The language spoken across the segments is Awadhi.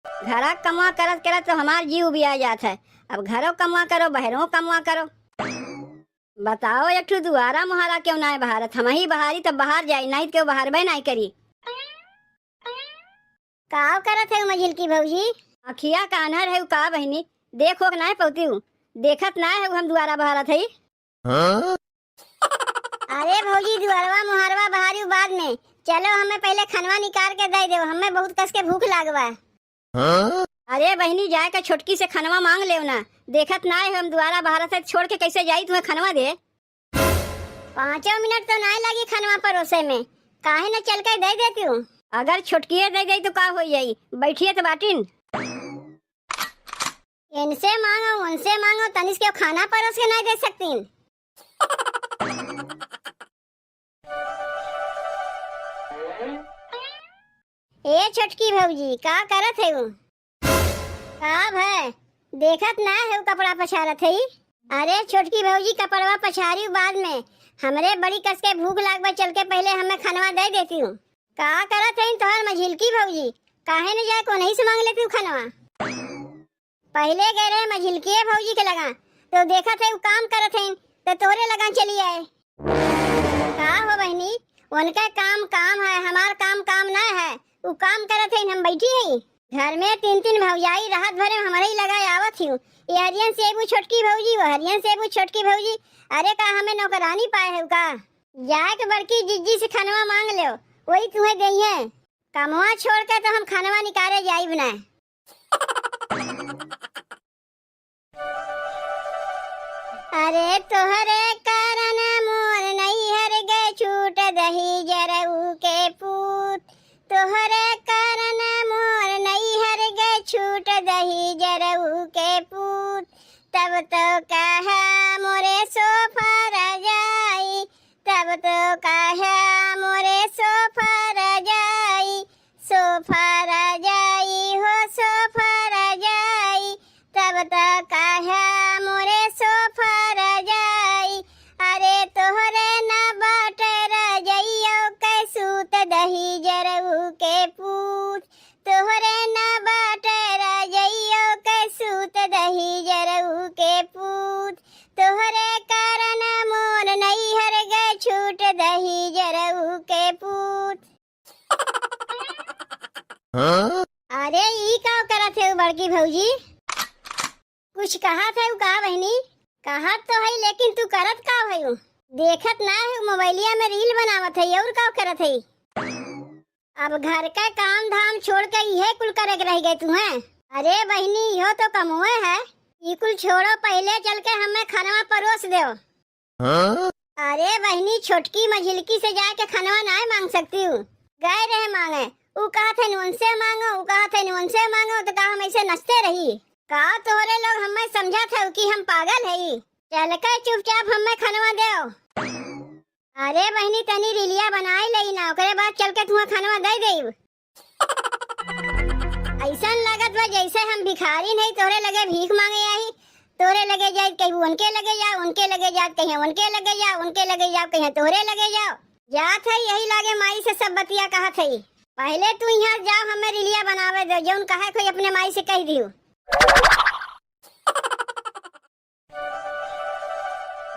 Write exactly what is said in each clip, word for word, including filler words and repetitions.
घरा क कमवा करत करत तो हमार जीव उबिया जात है। अब घरो कमवा करो, बहरो कमवा करो। बताओ, एक ठो दुआरा मुहारा क्यों नाय बहारत? हमही बहारी तब बहार जाई, नाहीं त केहू बहारबे नाय करी। काव करत है मझिलकी भौजी? अखिया कान्हर है का बहिनी, देखो के नाय पौती हूँ, देखत नाय है हम दुआरा बहारत है। हाँ? अरे भौजी, दुआरवा मुहारवा बहारी बाद में, चलो हमें पहले खनवा निकाल के दे दो, हमें बहुत कस के भूख लागवा। हाँ? अरे बहिनी, जाए के छोटकी से खनवा मांग लेव ना, देखत नाय हो हम दुआरा बहारत है, छोड़ के कैसे जाई तुम्हें खनवा दे? पाँचों मिनट तो नाय लगी खनवा परोसे में, काहे न चल के दे देती हूँ? अगर छोटकिए दे दे तो का हो जाई, बैठिए तो बाटिन। इनसे मांगो, उनसे मांगो, तनिस के खाना परोस के नाय दे सकतीन। ए छोटकी भौजी, का करत है? का भय, देखत ना है कपड़ा पछारत है? अरे छोटकी भौजी, कपड़वा पछारी बाद में, हमरे बड़ी कस के भूख लाग बा, चल के पहले हमें खनवा दे देती हूँ। का करत है तोहर मझिलकी भौजी, काहे न जाए कोनही से मांग लेती हूँ खनवा? पहिले गए रहे मझिलकिए भौजी के लगा, तो देखत है उ काम करत है, तो तोहरे लगा चली आए। का हो बहिनी, उनका काम काम है, हमार काम काम ना है। उ काम करत है, हम बैठी है। घर में तीन तीन भौजाई रहत भरे हमरे ही लगा आवत ही। ये हरियन से एगो छोटकी भौजी, वो हरियन से एगो छोटकी भौजी। अरे का हमें नौकरानी पाए है का? जाए के बड़की जिज्जी से खनवा मांग लो, वही तुम्हें देइहैं। कमवा छोड़ के तो हम खनवा निकाले जाइब ना। अरे तोहरे कारण मोर नैहर गए छूट दहिजरऊ के पूत। तोहरे कारण मोर नैहर गए छूट दहिजरऊ के पूत। तब तो कहा मोरे सोफर जाई, तब तो कहा मोरे सोफर जाई, सोफर जाई हो सोफर जाई, तब तो कहा मोरे सोफर जाई। अरे तोहरे न बाटे रजइयो के सूत दहिजरऊ के पूत, तोहरे न बाटे रजइयो के सूत दहिजरऊ के पूत, तोहरे कारण मोर नैहर गए छूट दहिजरऊ के पूत। हाँ? अरे ई का करत है बड़की भौजी? कुछ कहत है का बहिनी? कहत तो है, लेकिन तू करत का है? देखत ना है मोबाइलिया में रील बनावत है और का करत है? अब घर के काम धाम छोड़ के इहे कुल करे के रह गए तू हैं? अरे बहिनी, इहो तो कमुए है। ई कुल छोड़ो, पहले चल के हमें खनवा परोस देव। हाँ? अरे बहिनी, छोटकी मझिलकी से जाके खनवा नाय मांग सकती हूँ। गए रहे मांगे, उ कहत है उनसे मांगो, उ कहत है उनसे मांगो, तो का हम ऐसे नचते रही? का तोहरे लोग हमें समझत है कि हम पागल है? चल के चुपचाप हमें खनवा देव। अरे बहिनी, तनी रीलिया बनाई लेई ना, ओकरे बाद चल के तुहा खनवा दे देब। ऐसन लागत बा जैसे हम भिखारी नहीं, तोहरे लगे भीख मांगे आई, तोहरे लगे जाए कहीं उनके लगे जाओ, उनके लगे जाए कहीं उनके लगे जाओ, उनके लगे जाओ कहीं तोहरे लगे जाओ। जात है यही लागे माई से सब बतिया कहत है। पहले तू यहाँ जाओ, हमें रीलिया बनावे दो, जौन कहे कोई अपने माई से कह दियो।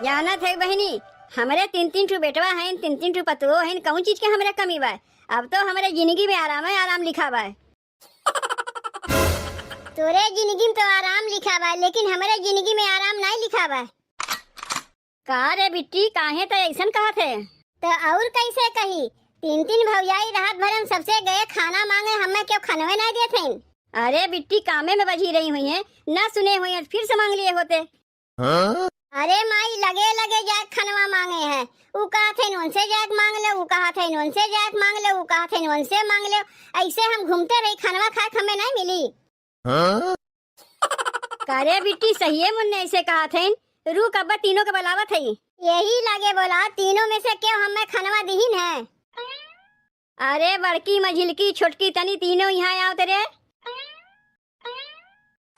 जानत है बहिनी, हमरे तीन तीन ठो बेटवा हैं, तीन तीन ठो पतोह हैं, कौन चीज के हमरे कमी बा? अब तो हमरे जिंदगी में आराम है, आराम लिखा बा। तोरे जिंदगी में तो आराम लिखा बा, लेकिन हमरे जिंदगी में आराम नहीं लिखा बा। का रे बिट्टी, काहे त ऐसन कहत है? त और कैसे कही? तीन तीन भौजाई रहत भरन सबसे गए खाना मांगे, हमें क्यों खनवे नहीं देत हैं? अरे बिट्टी, कामे में बझी रही हुई हैं, ना सुने हुई हैं, फिर से मांग लिए होते। हाँ? अरे माई, लगे लगे जाए खनवा मांगे हैं, उ कहत हैं उनसे जाए मांग ले, उ कहत हैं उनसे जाए मांग ले, उ कहत हैं उनसे मांग ले, ऐसे हम घूमते रही, खनवा खाए के हमें नहीं मिली। हाँ? का रे बिट्टी, सहिए मुन्ने ऐसे कहत हैं, रुक, अब तीनों के बुलावत है। यही लागे बोला, तीनों में से क्यों हमें खनवा दिहिन है? अरे बड़की, मझिलकी, छोटकी, तनी तीनों यहाँ आओ तेरे।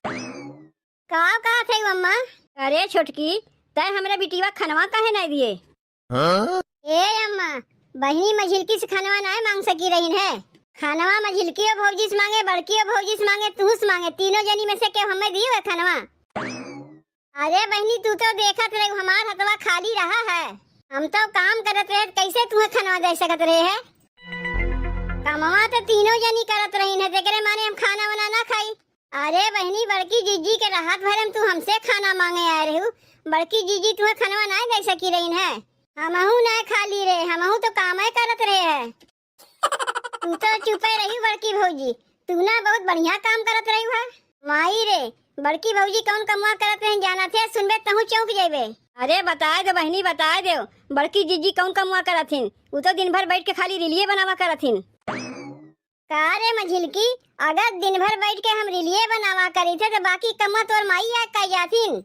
का कहत है अम्मा? अरे छोटकी, तय हमरे बिटिया खनवा काहे नहीं दिए? हाँ? ए अम्मा, बहिनी मझिलकी से खनवा नाय मांग सकी रहिन है। खानवा मझिलकियो भौजी से माँगे, बड़कियो भौजी से माँगे, तुहू से माँगे, तीनों जनी में से केहू हमें दियो है खानवा? अरे बहिनी, तू तो देखत रही हमार हथवा खाली रहा है, हम तो काम करत रहे, कैसे तुहें खानवा दे सकत रहे है? कमवा तो तीनों जनी करत रही है, तेकरे मारे हम खाना वाना ना खाई। अरे बहिनी, बड़की जीजी के रहत भरे में तू हमसे खाना माँगे आए रहू, बड़की जीजी तुहें खानवा ना दे सकी रही है। हमहू ना खाली रहे, हमहू तो कामे करत रहे है। तू तो चुपे रही बड़की भौजी, तू ना बहुत बढ़िया काम करत रही है। माई रे, बड़की भौजी कौन कमवा करत रही जाना थे, सुनबे तहू चौंक जेबे। अरे बताए दो बहिनी, बताए दो, बड़की जीजी कौन कमवा करत हिन? उ तो दिन भर बैठ के खाली रीलिये बनावा करत हिन। का रे मझिलकी, अगर दिन भर बैठ के हम रीलिये बनावा करी थे तो बाकी कमवा तोर माई आए कर जाथिन।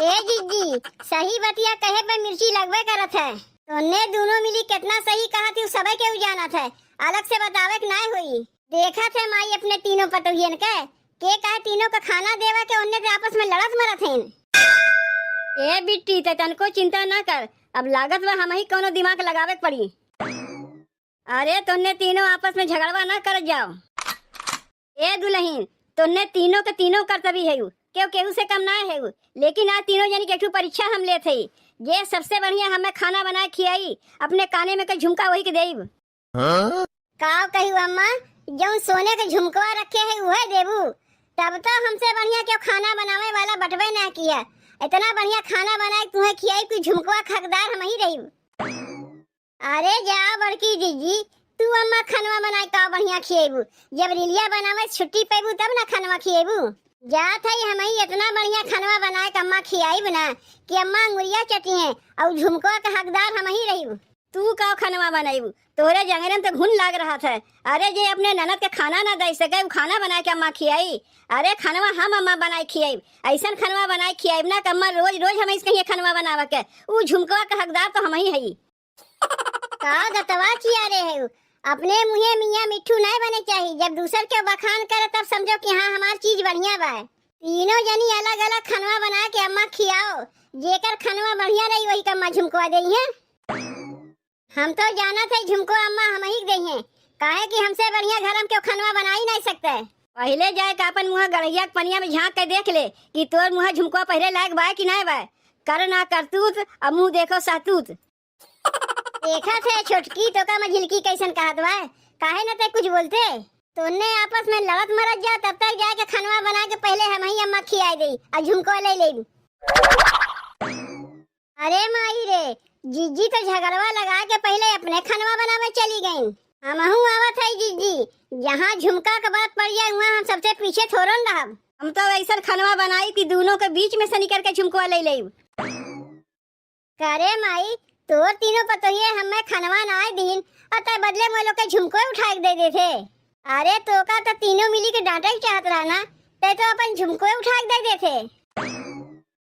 ए जीजी, सही बतिया कहे पे मिर्ची लगबे करत है। तोन्ने दूनो मिली कितना सही कहा थी, सबे केहू जानत है। अलग से बतावे के नाय होई। देखत है माई अपने तीनों पतोहियन के, के कहे तीनों का खाना देवे के, ओन्ने से आपस में लड़त मरत हैं। ए बिट्टी, ते तनको चिंता ना कर, अब लागत बा हमही कौनो दिमाग लगावे के पड़ी। अरे तोन्ने तीनों आपस में झगड़वा ना करत जाओ। ए दुलहिन, तोन्ने तीनों के तीनों कर्तव्य है, केहू केहू से कम ना है, लेकिन आज तीनों जनी के एक ठो परीक्षा हम लेत हई। जे सबसे बढ़िया हमें खाना बनाए खियाई, अपने काने में के झुमका वही के देब। हाँ? का कही अम्मा, जौन सोने के झुमकवा रखे है उहे देबू? तब तो हमसे बढ़िया केहू खाना बनावे वाला बटबे ना किया। इतना बढ़िया खाना बनाए तुहें खियाई कि झुमकवा के हकदार हम ही रही। अरे जा बड़की जीजी, तू अम्मा खनवा बनाए का बढ़िया खिएबू? जब रिलिया बनावे छुट्टी पेबू तब ना खनवा खिएबू। जात है हम ही इतना बढ़िया खनवा बनाए के अम्मा खियाइब ना कि अम्मा अंगुरिया चटिए और झुमकवा के हकदार हम ही रहिब। तू का खनवा बनाइबू? तोरे जंगरे में तो घुन लाग रहा था। अरे जे अपने ननद के खाना ना दे सके, उ खाना बनाए के अम्मा खियाई। अरे खनवा हम अम्मा बनाए खियाइब, ऐसन खनवा बनाए खियाइब ना कि अम्मा रोज रोज हम ऐसे कहिए खनवा बनावे के। उ झुमकवा के हकदार तो हम ही हई। का दतवा चियारे है? अपने मुँहे मियाँ मिट्ठू नहीं बने चाहिए। जब दूसर के बखान करे तब समझो कि हाँ हमार चीज बढ़िया बा। तीनों जनी अलग अलग खनवा बना के अम्मा खियाओ, जेकर खनवा बढ़िया रही वही का अम्मा झुमकवा देइहैं। हम तो जानत है झुमको अम्मा हम ही देइहैं, काहे कि हमसे बढ़िया घर हम केहू खनवा बना ही नहीं सकते। पहले जाए के अपन मुँह गड़हिया के पनिया में झाँक के देख ले कि तोर मुँह झुमकवा पहरे लायक बा कि नहीं बा। कर ना करतूत, अब मुँह देखो सहतूत। देखत है छोटकी, तोका मझिलकी कैसन कहत बा, काहे न ते कुछ बोलते? तोन्ने आपस में लड़त मरत जा, तब तक जाके खनवा बना के पहले हम ही अम्मा खियाए देई, आ झुमकवा ले लेब। अरे माई रे, जीजी तो झगड़वा लगा के पहले अपने खनवा बनावे चली गईं। हमहू आवत है जीजी, जहाँ झुमका के बात पड़ जाए, वहाँ हम सबसे पीछे थोड़न रहब। हम तो ऐसन खनवा बनाई कि दूनों के बीच में से निकर के झुमकवा ले लेब। करे माई, तोर तीनों पतोहिए हमें खनवा नाय दीन, और तय बदले में लोग के झुमको उठा के दे देते। अरे तोका तो तीनों मिली के डांटे के चाहत रहा ना, तय तो अपन झुमको उठा के दे देते।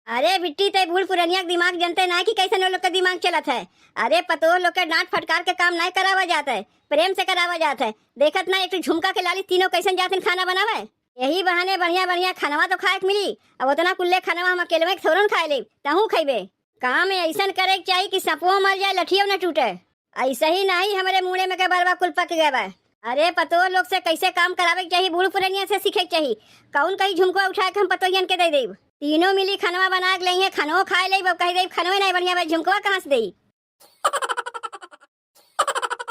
अरे बिट्टी, तय बूढ़ पुरनिया के दिमाग जनते ना कि कैसन वो लोग के दिमाग चलत है। अरे पतोह लोग के डांट फटकार के काम नाय करावा जात है, प्रेम से करावा जात है। देखत ना एक ठो झुमका के लाली तीनों कैसन जात हैं खाना बनावे। यही बहाने बढ़िया बढ़िया खनवा तो खाए के मिली। अब उतना कुल्ले खनवा हम अकेले में थोड़न खाए लेब, तहूँ खइबे। काम ऐसन करे के चाही कि सपवो मर जाए, लठियो न टूटे। ऐसे ही नहीं हमरे मूड़े में के बरवा कुल पक गए बा। अरे पतोह लोग से कैसे काम करावे के चाही, बूढ़ पुरनिया से सीखे के चाही। कौन कही झुमकवा उठा के हम पतोहियन के दे देब। तीनों मिली खनवा बना के लेइहैं, खनवो खाए लेब, अब कह देब खनवे नहीं बढ़िया बा, झुमकवा कहाँ से देई?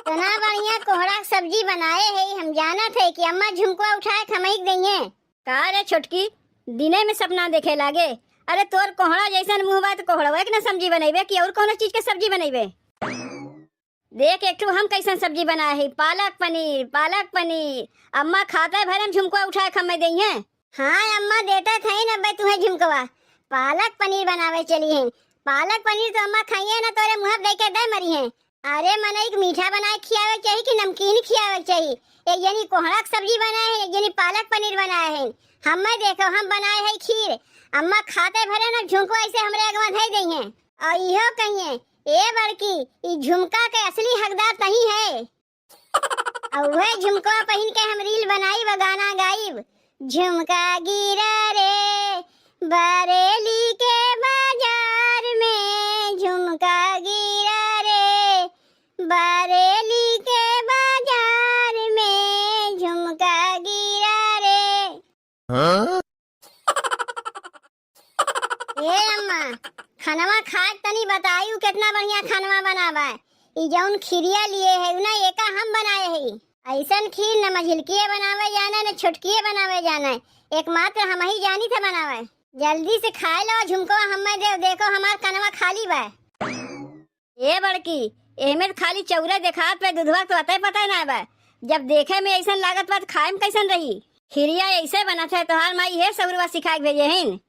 इतना बढ़िया कोहड़ा के सब्जी बनाए है, हम जानत है कि अम्मा झुमकवा उठाए के हमही के देइहैं। का रे छोटकी, दिने में सपना देखे लागे? अरे तोर कोहड़ा जैसन मुँह बा त कोहड़वे के ना सब्जी बनैबे कि और कौनो चीज के सब्जी बनैबे? देख एक ठो हम कैसन सब्जी बनाए है, पालक पनीर, पालक पनीर। अम्मा खाते भरे में झुमकवा उठाए के हमें देइहैं। हाँ अम्मा, देते थे न अब्बे तुहें झुमकवा। पालक पनीर बनावे चली हैं। पालक पनीर तो अम्मा खाइए ना, तोरे मुँह देखे दे मरी हैं। अरे मनई के मीठा बनाए खियावे के चाही कि नमकीन खियावे के चाही? एक जनी कोहड़ा के सब्जी बनाए है, एक जनी पालक पनीर बनाए है। हमें देखो, हम बनाए है खीर। अम्मा खाते भरे ना झुमकवा ऐसे हमरे अगवा धई देइहैं। और इहो कहिए, ए बड़की, ई झुमका के असली हकदार तही है। और वह झुमकवा पहिन के हम रील बनाइब, गाना गाइब। झुमका गिरा रे बरेली के बाजार में, झुमका गिरा रे बरेली के बाजार खनवा खाए के तनी बताई, उ केतना बढ़िया खनवा बनावे। ई जौन खीरिया लिए है, उ ना एका हम बनाए है। ऐसन खीर न मझिलकिए बनावे जाने, न छोटकिए बनावे जाने, एकमात्र हम ही जानी थे बनावे। जल्दी से खाए लो झुमकवा, हमें दे, देखो हमार कनवा खाली बा। ए बड़की, एहमे त खाली चौरे देखात बा, दूधवा तो अतै पतै ना बा। जब देखे में ऐसन लागत बा, त खाए में कैसन रही? खीरिया ऐसे बनत है, तोहार माई इहे सगुरवा सिखाए के भेजे हिन।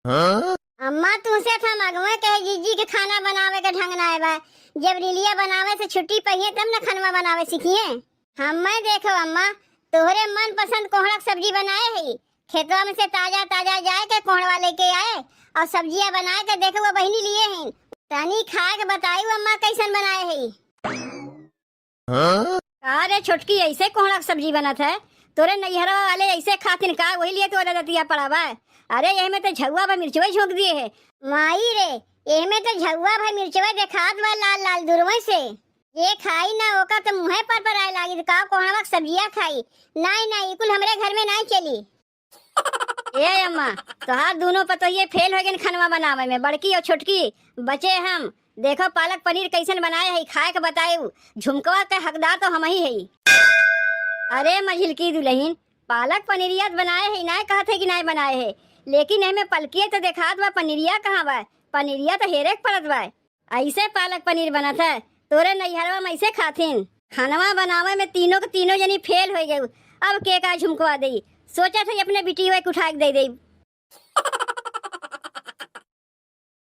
हाँ? अम्मा, तुमसे त हम अगवे कहे, जीजी के खाना बनावे के ढंग ना आए बा। जब रिलिया बनावे से छुट्टी पहिए, तब न खनवा बनावे सीखिए। हमें देखो अम्मा, तोहरे मनपसंद कोहड़ा के सब्जी बनाए है। खेतवा में से ताजा ताजा जाए के कोहड़वा लेके आए और सब्जिया बनाए के देखो वो बहिनी लिए हैं। तनी खाए के बताई अम्मा कैसन बनाए है। हाँ? का रे छोटकी, ऐसे कोहड़ा के सब्जी बनत है? तोरे नैहरवा वाले ऐसे खातिन का, वही लिए तोरे दतिया पड़ा बा? अरे, एहमे तो झउआ भा मिर्चवा झोंक दिए है। माई रे, एहमे तो झउआ भा मिर्चवा देखात बा लाल लाल दूरवे से। जे खाई ना, ओकर तो मुँहे पर पर आए लागी, तो का कोहड़वा के सब्जिया खाई? नाई, नाई, ई कुल हमरे घर में नाई चली। ए अम्मा, तोहार दोनों पतोहिए फेल हो गइन खनवा बनावे में, बड़की और छोटकी। बचे हम। देखो पालक पनीर कैसन बनाए है, खाए के बताएउ। झुमकवा के हकदार तो हम ही है। अरे मझिलकी दुलहिन, पालक पनीरिया त बनाए है, नाय कहत है कि नाय बनाए है, लेकिन एहमे पलकिए तो देखात बा, पनीरिया कहाँ बा? पनीरिया तो हेरे के पड़त बा। ऐसे पालक पनीर बनत है? तोरे नैहरवा में ऐसे खाथिन? खनवा बनावे में तीनों के तीनों जनी फेल हो गए। अब के का झुमकवा देई? सोचत है अपने बिटिया के उठा के दे देई।